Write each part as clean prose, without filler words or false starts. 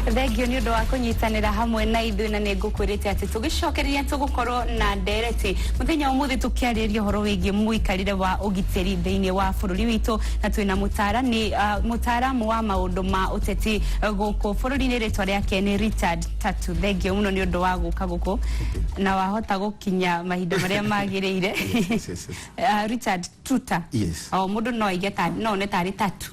Thengio nĩ ũndũ wa kũnyitanĩra hamwe na ithuĩ, na nĩ ngũkwĩrĩte atĩ tũgĩcokereria tũgũkorwo na ndereti mũthenya wa ũmũthĩ, tũkĩarĩrĩria ũhoro wĩgiĩ mũikarĩre wa ũgitĩri thĩinĩ wa bũrũri witũ, na twĩna mũtaarani, mũtaaramu wa maũndũ ma ũteti gũkũ bũrũri-inĩ, rĩtwa rĩake nĩ Richard Tatu. Thengio mũno nĩ ũndũ wa gũka gũkũ na wahota gũkinya mahinda marĩa magĩrĩire. Yes. Richard Tuta. Yes. O mũndũ no aige ta no one tarĩ tatu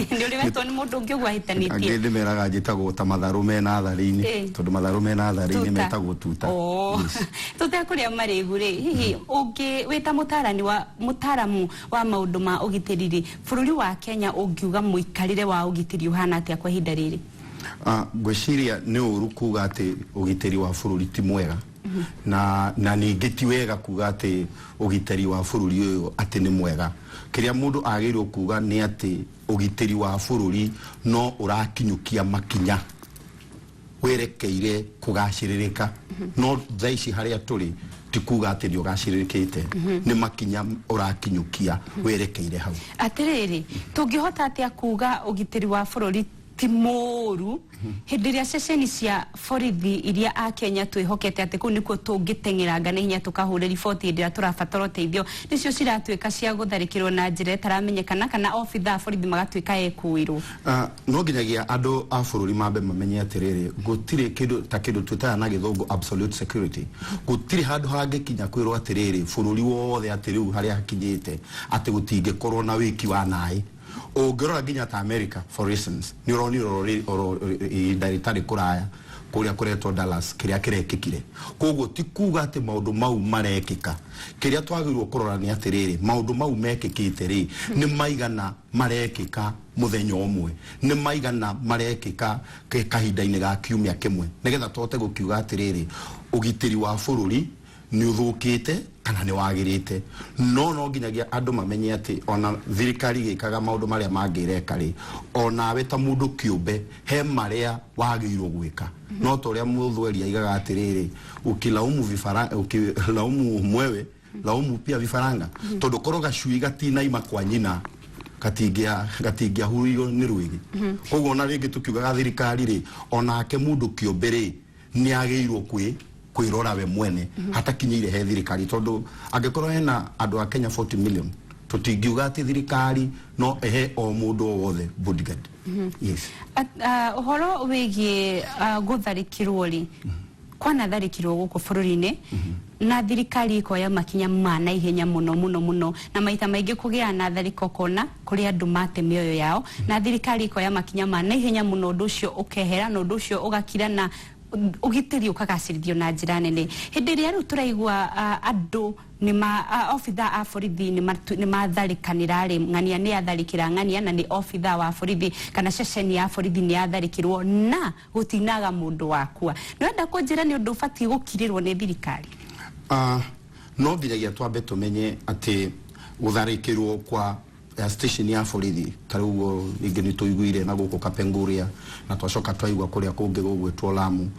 nĩ ũrĩ wetwo nĩ mũndũ ũngĩ ũguo ahĩtanĩtie? Angĩ ndĩmeraga njĩtagwo ta matharũ me natharĩ-inĩ, tondũ matharũ me natharĩ-inĩ Tuta. metagwo tuta. Oh. Yes. Tũtekũrĩa marĩgu rĩ, hihi ũngĩ wĩ ta mũtarani wa mũtaramu wa maũndũ ma ũgitĩri rĩ, bũrũri wa Kenya ũngiuga mũikarĩre wa ũgitĩri ũhana atĩa kwa ihinda rĩrĩ? Ngwĩciria nĩ ũru kuga atĩ ũgitĩri wa bũrũri ti mwega, na ningĩ ti wega kuga atĩ ũgitĩri wa bũrũri ũyũ atĩ nĩ mwega. Kĩrĩa mũndũ agĩrĩirwo kuga nĩ atĩ ũgitĩri wa bũrũri no ũrakinyũkia makinya werekeire kũgacĩrĩrĩka, no thaa ici harĩa tũrĩ ti kuga atĩ nĩ ũgacĩrĩrĩkĩte, nĩ makinya ũrakinyũkia werekeire hau. Atĩrĩrĩ, tũngĩhota atĩa kuga ũgitĩri wa bũrũri ti mũũru hĩndĩ ĩrĩa ceceni cia borithi iria a Kenya twĩhokete atĩ kũu nĩkuo tũngĩteng'eranga na hinya tũkahũre riboti hĩndĩ ĩrĩa tũrabatara ũteithio nĩcio ciratuĩka cia gũtharĩkĩrwo na njĩra ĩtaramenyekana, kana obithaa a borithi magatuĩka ekuĩrwo? No nginyagia andũ a bũrũri mambe mamenye atĩrĩrĩ, gũtirĩ kĩndũ ta kĩndũ twĩtaga na Gĩthũngũ absolute security. Gũtirĩ handũ hangĩkinya kwĩrwo atĩrĩrĩ, bũrũri wothe atĩ rĩu harĩa hakinyĩte atĩ gũtingĩkorwo na wĩki wa naĩ. Ũngĩrora nginya ta America, for instance, nĩ ũronire oro ihinda rĩtarĩ kũraya kũrĩa kũretwo Dallas kĩrĩa kĩrekĩkire. Koguo ti kuga atĩ maũndũ mau marekĩka. Kĩrĩa twagĩrĩirwo kũrora nĩ atĩrĩrĩ, maũndũ mau mekĩkĩte rĩ, nĩ maigana marekĩka mũthenya ũmwe, nĩ maigana marekĩka kahinda-inĩ ga kiumia kĩmwe, nĩgetha tũhote gũkiuga atĩrĩrĩ, ũgitĩri wa bũrũri nĩ ũthũkĩte kana nĩ wagĩrĩte. No nginyagia andũ mamenye atĩ ona thirikari ĩgĩkaga maũndũ marĩa mangĩreka rĩ, onawe ta mũndũ kĩũmbe he marĩa wagĩrĩirwo gwĩka. No ta ũrĩa mũthweri aigaga atĩrĩrĩ, ukilaumu vifara, ukilaumu mwewe, laumu pia vifaranga, tondũ korwo gacui gatinaima kwa nyina gatingĩahuririo nĩ rwĩgĩ. Koguo ona rĩngĩ tũkiugaga thirikari rĩ, onake mũndũ kĩũmbe rĩ, nĩ agĩrĩirwo kwĩrora we mwene hatakinyĩire he thirikari, tondũ angĩkorwo hena andũ a Kenya 40 million, tũtingiuga atĩ thirikari no ĩhe o mũndũ o wothe bodyguard. Yes. Ũhoro wĩgiĩ gũtharĩkĩrwo rĩ, kwanatharĩkĩrwo gũkũ bũrũri-inĩ na thirikari ĩkoya makinya ma naihenya mũno mũno mũno, na maita maingĩ kũgĩa na tharĩko kona kũrĩ andũ mate mĩoyo yao, na thirikari ĩkoya makinya ma naihenya mũno, ũndũ ũcio ũkehera na ũndũ ũcio ũgakira na ũgitĩri ũkagacĩrithio na njĩra nene. Hĩndĩ ĩrĩa rĩu tũraigua andũ nĩ obitha a borithi nĩ matharĩkanĩra rĩ, ng'ania nĩ atharĩkĩra ng'ania, na nĩ obitha wa borithi kana ceceni ya borithi nĩ yatharĩkĩrwo na gũtinaga mũndũ wakua, nĩwenda kũnjĩra nĩ ũndũ ũbatiĩ gũkirĩrwo nĩ thirikari? No nginyagia twambe tũmenye atĩ gũtharĩkĩrwo kwa ya station ya borithi ta rĩu ũguo rĩngĩ nĩ tũiguire na gũkũ Kapenguria, na twacoka twaigua kũrĩa kũngĩ gũgwĩtwo Lamu,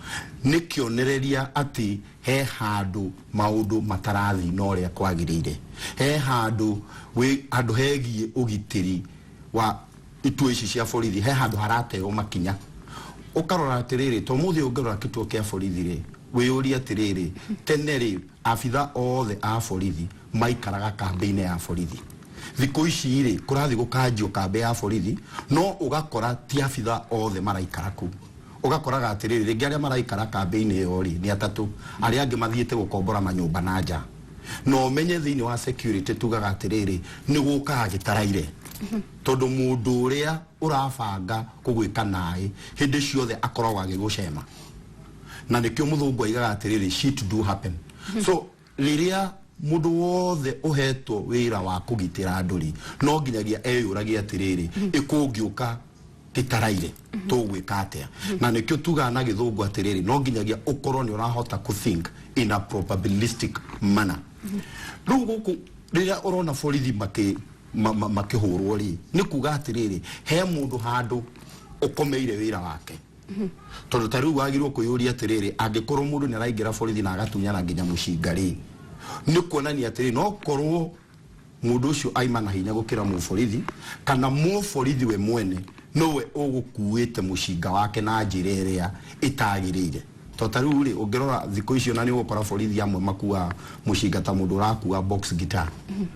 nĩ kĩonereria atĩ he handũ maũndũ matarathi na ũrĩa kwagĩrĩire, he handũ wĩ handũ hegiĩ ũgitĩri wa ituo ici cia borithi, he handũ harateo makinya. Ũkarora atĩrĩrĩ, to mũthĩ ũngĩrora kĩtuo kĩa borithi rĩ, wĩyũrie atĩrĩrĩ, tene rĩ, abitha othe a borithi maikaraga kambĩ-inĩ ya borithi. Thikũ ici rĩ, kũrathiĩ gũkanjio kambĩ ya borithi, no ũgakora ti abitha othe maraikara kũu. Ũgakoraga atĩrĩrĩ, rĩngĩ arĩa maraikara kambĩ-inĩ ĩyo rĩ nĩ atatũ, arĩa angĩ mathiĩte gũkombora manyũmba na nja. Na ũmenye thĩinĩ wa security tugaga atĩrĩrĩ, nĩ gũkaga gĩtaraire, tondũ mũndũ ũrĩa ũrabanga kũgwĩka naĩ hĩndĩ ciothe akoragwo agĩgũcema, na nĩkĩo mũthũngũ aigaga atĩrĩrĩ, shit do happen. So rĩrĩa mũndũ wothe ũhetwo wĩra wa kũgitĩra andũ rĩ, no nginyagia eyũragie atĩrĩrĩ, ĩkũngĩũka gĩtaraire tũgwĩka atĩa? Na nĩkĩo tugaga na Gĩthũngũ atĩrĩrĩ, no nginyagia ũkorwo nĩ ũrahota kũ think in a probabilistic manner. Rĩu gũkũ rĩrĩa ũrona borithi makĩhũrwo rĩ, nĩ kuga atĩrĩrĩ, he mũndũ handũ ũkomeire wĩra wake, tondũ ta rĩu wagĩrĩirwo kwĩyũria atĩrĩrĩ, angĩkorwo mũndũ nĩ araingĩra borithi na agatunyana nginya mũcinga rĩ, nĩ kuonania atĩrĩrĩ, no korwo mũndũ ũcio aima na hinya gũkĩra mũborithi, kana mũborithi we mwene. Nowe ũgũkuĩte mũcinga wake na njĩra ĩrĩa ĩtagĩrĩire. To ta rĩu rĩ, ũngĩrora thikũ icio na nĩ ũgũkora borithi amwe makuaga mũcinga ta mũndũ ũrakua box guitar,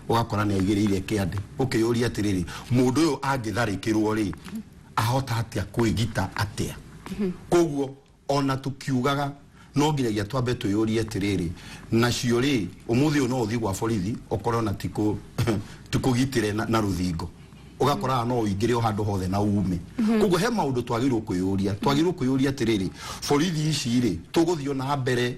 ũgakora nĩ aigĩrĩire kĩande, ũkĩyũria atĩrĩrĩ, mũndũ ũyũ angĩtharĩkĩrwo rĩ, ahota atĩa kwĩgita atĩa? Koguo ona tukiugaga no nginyagia twambe twĩyũrie atĩrĩrĩ, nacio rĩ, ũmũthĩ ũyũ no ũthiĩ gwa borithi ũkorwo na tikũgitĩre na rũthingo, ũgakoraga no ũingĩre o handũ hothe na ume. Koguo he maũndũ twagĩrĩirwo kwĩyũria. Twagĩrĩirwo kwĩyũria atĩrĩrĩ, borithi ici rĩ, tũgũthiĩ na mbere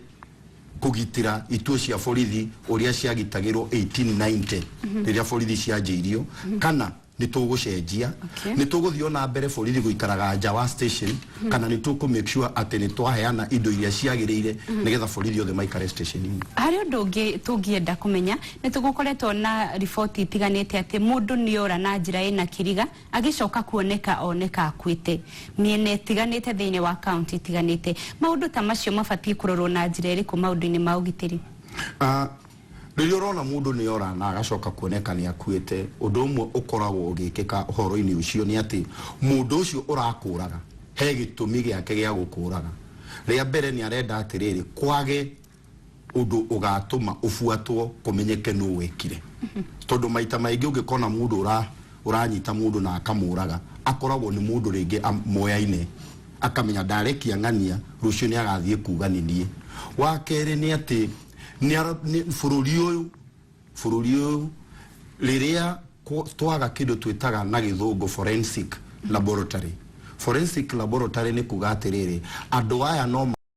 kũgitĩra ituo cia borithi ũrĩa ciagitagĩrwo 1890 rĩrĩa borithi cianjĩirio, kana nĩ tũgũcenjia? Nĩ tũgũthiĩ na mbere borithi gũikaraga nja wa station, kana nĩ tũkũ make sure atĩ nĩ twaheana indo iria ciagĩrĩire nĩgetha borithi othe maikare station-inĩ? Harĩ ũndũ ũngĩ tũngĩenda kũmenya. Nĩ tũgũkoretwo na riboti itiganĩte atĩ mũndũ nĩ ora na njĩra ĩna kĩriga, agĩcoka kuoneka oneka akuĩte mĩena ĩtiganĩte thĩinĩ wa kaunti itiganĩte. Maũndũ ta macio mabatiĩ kũrorwo na njĩra ĩrĩkũ maũndũ-inĩ ma ũgitĩri? Rĩrĩa ũrona mũndũ nĩ ora na agacoka kuoneka nĩ akuĩte, ũndũ ũmwe ũkoragwo ũgĩkĩka ũhoro-inĩ ũcio nĩ atĩ mũndũ ũcio ũrakũraga he gĩtũmi gĩake gĩa gũkũraga. Rĩa mbere, nĩ arenda atĩrĩrĩ, kwage ũndũ ũgatũma ũbuatwo kũmenyeke nũ wekire, tondũ maita maingĩ ũngĩkona mũndũ ũranyita mũndũ na akamũraga, akoragwo nĩ mũndũ rĩngĩ moyaine, akamenya ndarekia ng'ania rũciũ nĩ agathiĩ kuga nĩ niĩ. Wa kerĩ nĩ atĩ nĩ bũrũri ũyũ rĩrĩa twaga kĩndũ twĩtaga na gĩthũngũ forensic laboratory. Forensic laboratory nĩ kuga atĩrĩrĩ, andũ aya no